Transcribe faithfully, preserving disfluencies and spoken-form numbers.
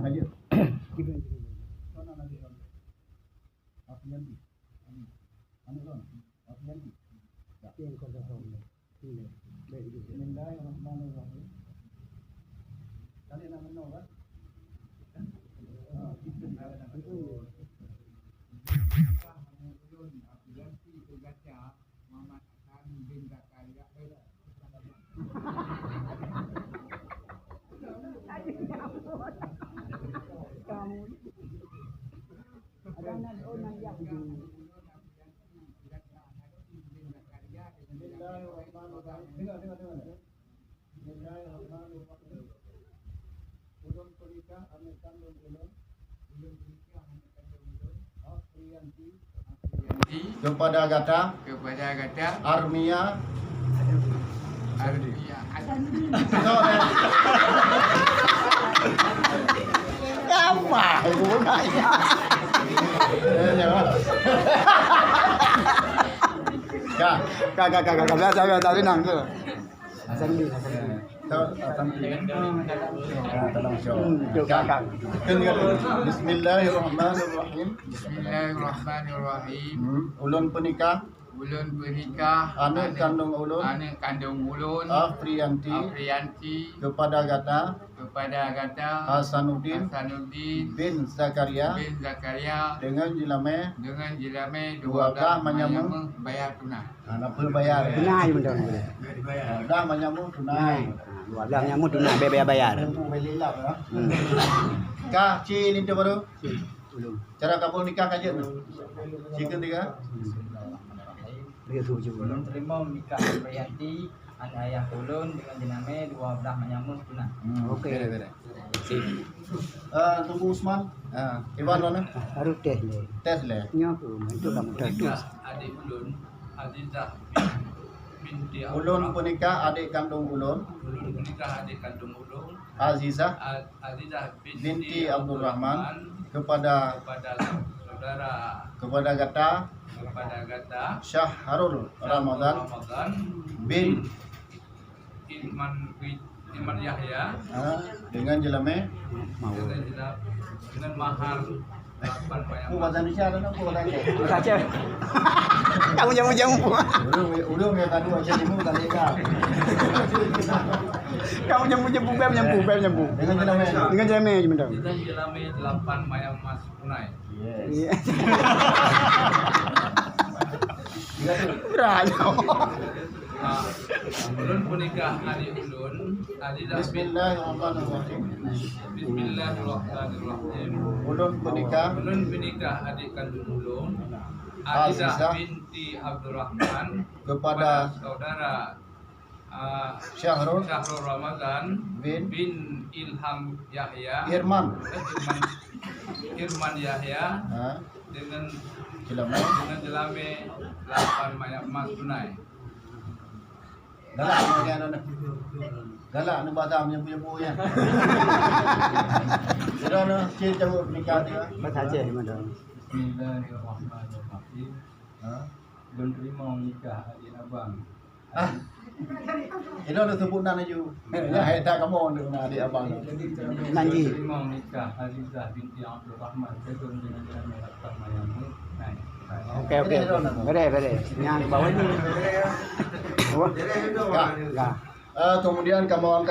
Lanjut. Soe nan aneuk lôn? Afrianti. Aneuk lôn. Afrianti. Ya. Bismillahirrahmanirrahim. Kalian nak menang, kan? Ah, bismillahirrahmanirrahim. Afrianti, Muhammad Hasan bin Zakaria. Bismillahirrahmanirrahim. Dengar, dengar, dengar. Bismillahirrahmanirrahim. Ulôn peunikah aneuk kandông ulôn. Ulôn peunikah aneuk kandông ulôn. Afrianti. Afrianti. Kepada gata. Kepada gata. Armia. Armia. Apa? Ibu nanya. Eh, ya. Ka. Ka, ka, ka, ka, ka. Biasa, biasa. Tenang tu. Hasan Lee, Hasan Lee. Tahu Hasan Lee, kan? Ah, tolong show. Hmm, tu, ka, ka. Kan dia, Bismillahirrahmanirrahim. Bismillahirrahmanirrahim. Hmm, ulôn peunikah. Ulôn peunikah. Aneuk kandông ulôn. Aneuk kandông ulôn. Afrianti. Afrianti. Kepada gata. Kepada gata. Hasanuddin. Hasanuddin. Bin Zakaria. Bin Zakaria. Dengan jeulamé. Dengan jeulamé dua blah manyameuh. Bayar tunai. Ha, nak peubayar. Tunai beutôi. Dua blah manyameuh tunai. Ha, dua blah manyameuh tunai, bèk bayar. Tempu bèk lilap, ya. Hmm. Ka, ci linto baru. Ulôn. Cara kabul nikah ka jeuet. Sikit tiga. Dia tu je. Ulôn teurimong nikah Afrianti, aneuk ayah ulôn, dengan jeulamé dua blah manyameuh tunai. Hmm, okey. Beres, beres. Sip. Ah, Teungku Usman. Ah, Iwan mana? Harus tes lé. Tes lé. Nyoe pun, itu kamu tes. Nikah adik ulôn, Azizah bin-, binti Ulôn Abdurrahman. Peunikah adik kandông ulôn. Ulôn peunikah adik kandông ulôn. Azizah. A-, Azizah binti Binti Abdurrahman. Abdurrahman. Kepada Kepada saudara. Kepada gata. Kepada gata. Syahrul Syahrul Ramadan. Ramadan. Bin. Ilman, Ilman Yahya. Ha, dengan jeulamé. Dengan jela-, dengan mahar lapan bayar. Apa bahasa Indonesia ada, apa bahasa Aceh? Bahasa Aceh. Kamu jamu-jamu. Ulôn, ulôn nyang tadi Aceh Timur tak leka. Kamu jamu-jamu, bèk nyampu, bèk nyampu. Dengan jeulamé. Dengan jeulamé je betul. Dengan jeulamé lapan mayam emas tunai. Yes. Iya. Berat. Ah, ulôn peunikah adik ulôn, Azizah bin- Bismillahirrahmanirrahim. Bismillahirrahmanirrahim. Ulôn peunikah. Ulôn peunikah adik kandông ulôn, Azizah Azizah binti Abdurrahman, kepada kepada saudara Ah, Syahrul Syahrul Ramadan bin bin Ilham Yahya. Irman. Eh, Irman, Irman Yahya. Ha. Dengan jeulamé. Dengan jeulamé lapan mayam emas tunai. Galak ni, galak ni. Galak ni, bahasa menyampu-nyampu je. Sudah ni, cil cabut nikah dia. Bahasa Aceh, madam. Bismillahirrahmanirrahim. Ha? Lôn teurimong nikah adik abang. Ah. Itu dah sebut nan laju. Ya, hai tak kamu nak adik abang. Nanti. Lôn teurimong nikah Azizah binti Abdul Rahman. Saya pun dengan jeulamé lapan mayam emas tunai. Okey, okey. Jadi, itu dah. Beres, beres. Yang bawah ni. Wah. Dah. Dah. Eh, kemudian kamu angkat